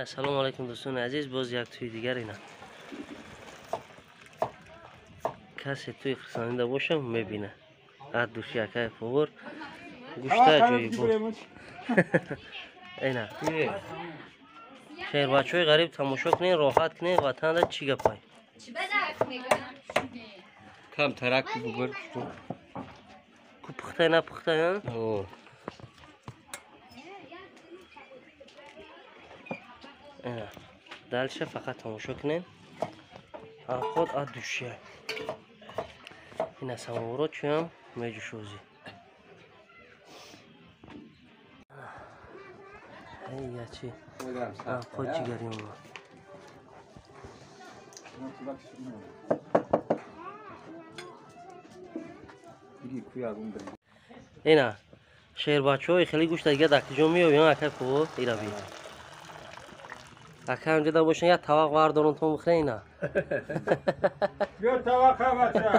Ассалому алайкум дӯстони азиз, боз як тӯи дигар ина. Касе тӯи хурсандида боша мебина. Ад души акай повар гӯшта ҷои буд. Ина. Шербачаҳои ғариб тамошо кунед, роҳат кунед, ватанда чӣ гапай? Кам тарак бубур. Ку пухтай на пухтай, а? Ина. Дальше фақат тамошо кунед. Авқот ад душия. Ина самоворо чӯям меҷӯшозӣ. Ячи. Авқот ҷигари омад. Ина шербачаҳои хеле гӯшта дига дар куҷо меёбем акай повар ира би. Ака ҳамҷода бошен як тавақ вардорон тон бихӯрен ина. Биё тавақа бача.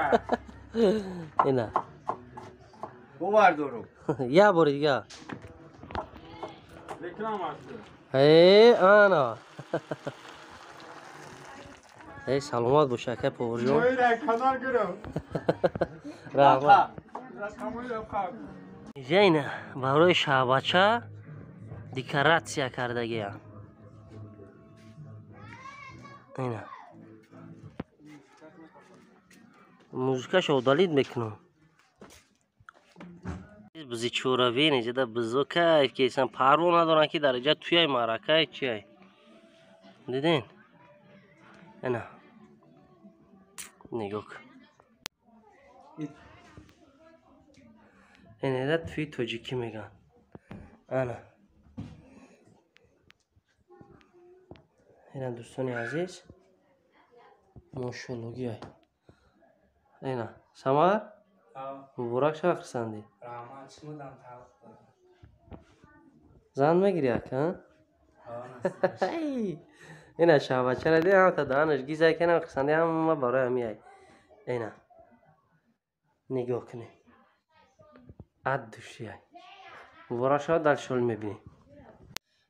Ина. Бовардорум. Як бори дига. Реклама аст. Э, ана. Эй, саломат бош акай поварҷон. Канал гирам. Раҳмат. Инҷа ина барои шаҳбача декоратсия кардагиям. Ина. Музикаша удалить мекунам. Бизи чӯравин инҷада бизо кайф кесан парво надоранд ки дар инҷа туяй маъракай чиай. Дидин? Ина. Нигоҳ кун. Ина туи тоҷикӣ мегӯянд. Ана. Ина дӯстони азиз, мошоллогиай. Ина, Самар? Муборак шава хурсандӣ. Зан мегирӣ ака? Ина шаҳбачара ди ҳамта даҳанаш гизай кенам хурсандӣ ҳама барои ҳамиай. Ина. Нигоҳ кунед. Ад душиай. Муборак шава, дар шол мебинем.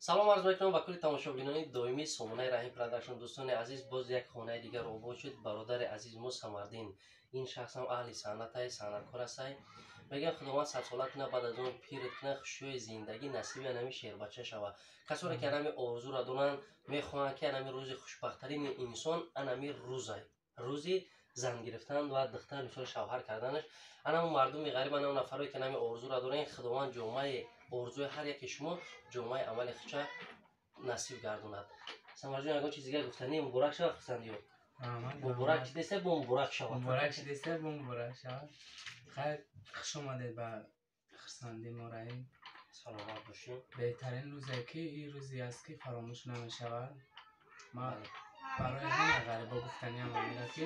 Салом арз мекунам ба кулли тамошобинони доимии сомонаи Раҳим Продакшн. Дӯстони азиз, боз як хонаи дигар обод шуд. Бародари азизи мо Самардин. Ин шахс ҳам аҳли санъатай, санъаткор астай. Мегӯям Худованд садсола кунад, баъд аз он пират кунад, хушиҳои зиндагӣ насиби анами шербача шавад. Касоне ки анами орзуро доранд, мехоҳанд ки анами рӯзи хушбахттарини инсон анами рӯзай. Рӯзи зан гирифтан ва духтар мисол шавҳар карданаш. Анаму мардуми ғариб, анаму нафарое ки анами орзуро доранд, Худованд ҷомаи орзуи ҳар яке шумо ҷомаи амали худша насиб гардонад. Самарҷон, ягон чиз дигар гуфтанӣ? Муборак шавад хурсандиё. Муборак чӣ деста, бо муборак шавад. Муборак чӣ деста, бо муборак шавад. Хайр, хуш омадед ба хурсандии мо Раҳим. Саломат бошед. Беҳтарин рӯзе ки ин рӯзе аст ки фаромӯш намешавад. Ман барои ҳама ғарибо гуфтаниам ҳамин ки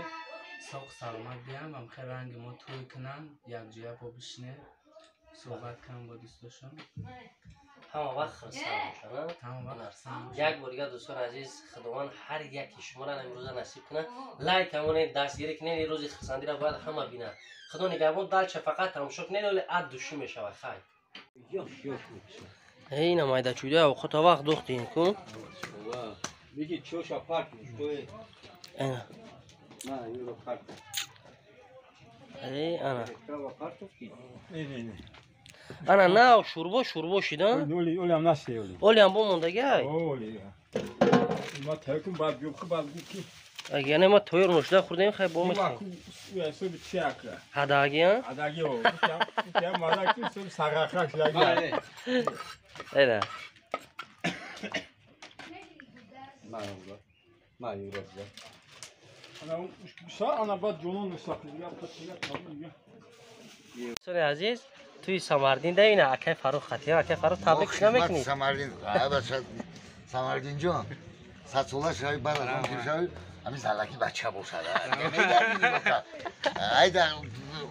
соқ саломат биям ва хеле ранги мо тӯй кунанд, якҷоя бо бишинем, суҳбат кунам бо дӯстошон. Ҳама вақт хурсанд бошанд. Ҳама вақт хурсанд бошанд. Як бор дигар дӯстони азиз, Худованд ҳар яки шуморо имрӯза насиб кунад. Лайк кунед, дастгирӣ кунед, ин рӯзи хурсандиро бояд ҳама бинад. Худо нигаҳбон, далча фақат тамошо кунед, вале ад душӣ мешавад. Хайр. Ина майда чӯда авқота вақт духтем ку. Биги чоша парк штой. Ина. На, юро парк. Эй, ана. Не, не, не. Ана нав шурбо шурбо шида? Оли, оли ам наси оли. Оли ам бо мондагай? Оли. Ма тайкум бад гуфт бад гуфт ки. Агар не ма тойр нушда хӯрдем, хай бо мехӯрем. Ма ку суби чака. Хадаги, а? Хадаги о. Я маза ки суб сарахак шдаги. Эра. Ма ма юро. Ана ушкиса ана бад ҷонон нусақли. Я патия табу. Дӯстони азиз, туи Самардин да ина акай Фарух хатия, акай Фарух табрик намекунӣ? Самардин, бача Самардин ҷон, садсола шави, баъд аз он пир шави, ҳамин залаки бача бошад. Айда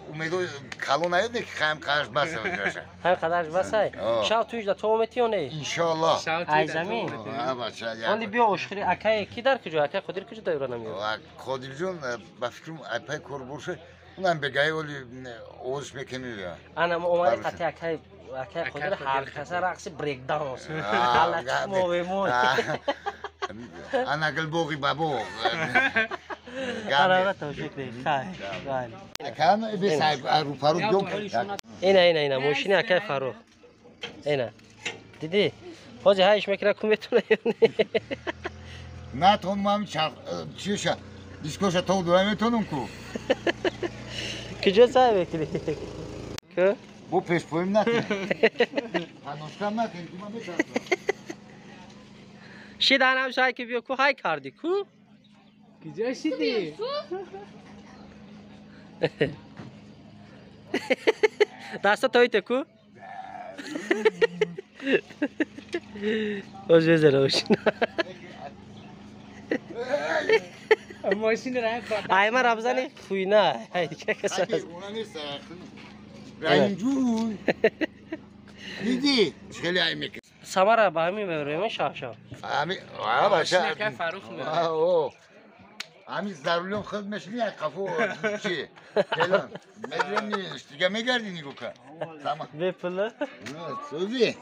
умедо калон наёд ки хаем қадарш баса бошад. Хаем қадарш басай? Шав туиш да то омети ё не? Иншоаллоҳ. Ай замин. Бача. Онди биё ошхири акай ки дар куҷо? Акай Қодир куҷо даёра намеёд? Қодирҷон ба фикрам айпай кор боша. Унам бегаи оли овоз мекунӣ. Ана мо омадем қати акай акай Қодир ҳар каса рақси брейкдаунс. Алла чмове мо. Ана гулбоғи ба боғ. Ара тавшик не. Хай. Акан бе сайб рупару дом. Ина ина ина мошини акай Фаррух. Ина. Диди? Ҳозир ҳайш мекира ку метона ё не? На тон мам чарх чиша дискоша тов дура метонум ку. Куҷо сай мекунӣ? Ку? Бо пешпоим накун. Ҳанӯзкам накун ки ман метарсам. Шиданам шай ки биё ку ҳай кардӣ ку? Куҷо шидӣ? Даста тоите ку? Оз безара ошина. Мошин ра Ай ма рабзани хуйна. Ай дигар каса. Она нест. Раҳим ҷун. Диди хеле ай мекунӣ. Самара ба ҳамин мебарем шав-шав. Ами а баша. Акай Фаррух мебарад. О. Ами за рулем худ мешини як қафо чи? Фелан. Медонам дига мегардӣ нигоҳ кар. Сама. Бепула. Сӯзи.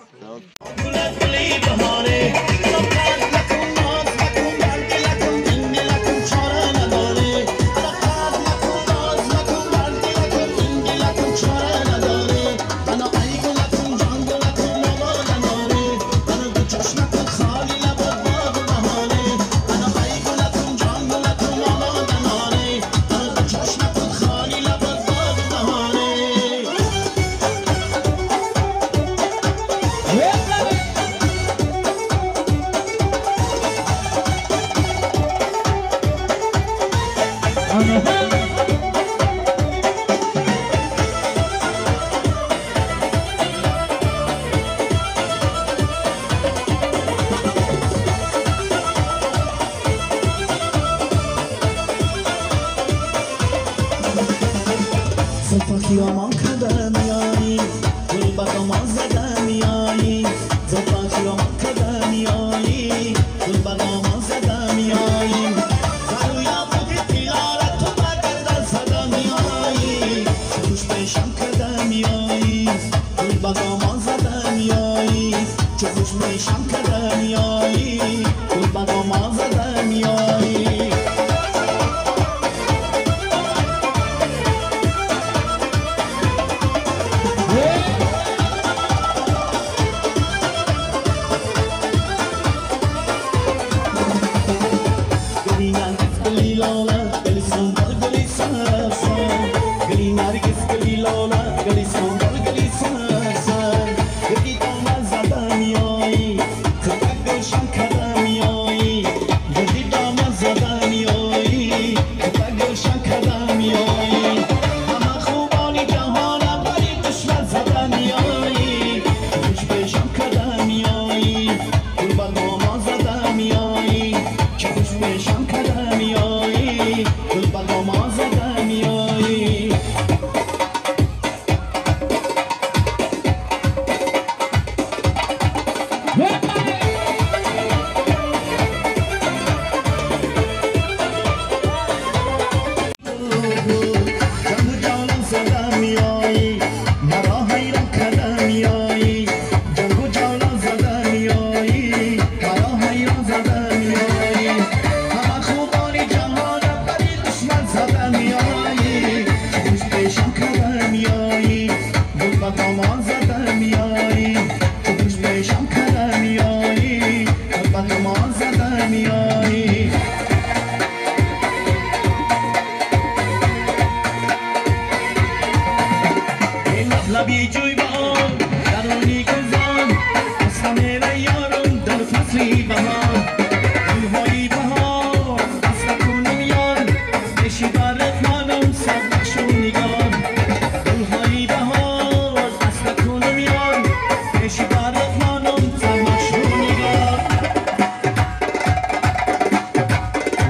خیامان کدم یایی گل بغامان زدم یایی زلفا خیامان کدم یایی گل بغامان زدم یایی زرویا بودی تیاره تو بگردن زدم یایی خوش پیشم کدم یایی گل بغامان زدم یایی چو خوش پیشم کدم یایی گل بغامان زدم یایی.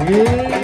Yeah.